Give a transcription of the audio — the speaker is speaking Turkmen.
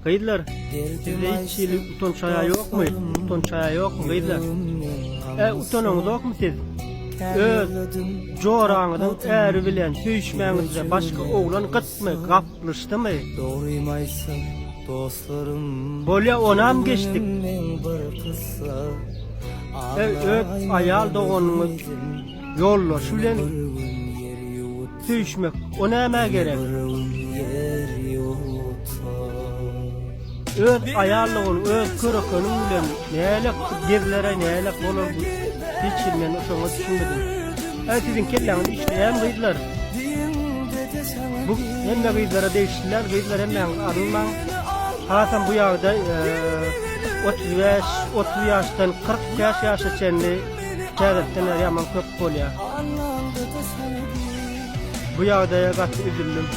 Gyzlar, sizde hiç hili utanç haýa ýokmy? Utanç haýa ýokmy gyzlar? E, utanaňyzokmy siz? Öz joraňyzyň äri bilen söýüşmäňizde başga oglan gytmy, gaplyşdymy? Dogrymy aýtsam, dostlarym. Bolýa, onam geçdik. E, öz aýal doganyňyz ýoldaşy bilen Söýüşmek, o nämä gerek? Öz aýallygyň, öz körekeniň bilen nälik gezlere nälik bolar bu? Hiç hili men şoňa düşünmedim. Äý siziň kelläňiz işleýämi gyzlar? Bu hemme gyzlara degişli däl, gyzlar hemmäňiz alynmaň. Hasam bu ýagdaý 35, 30 ýaşdan 45 ýaşa çenli täzelikden bäri ýaman köp bolýar. Bu ýagdaýa gaty üzüldim.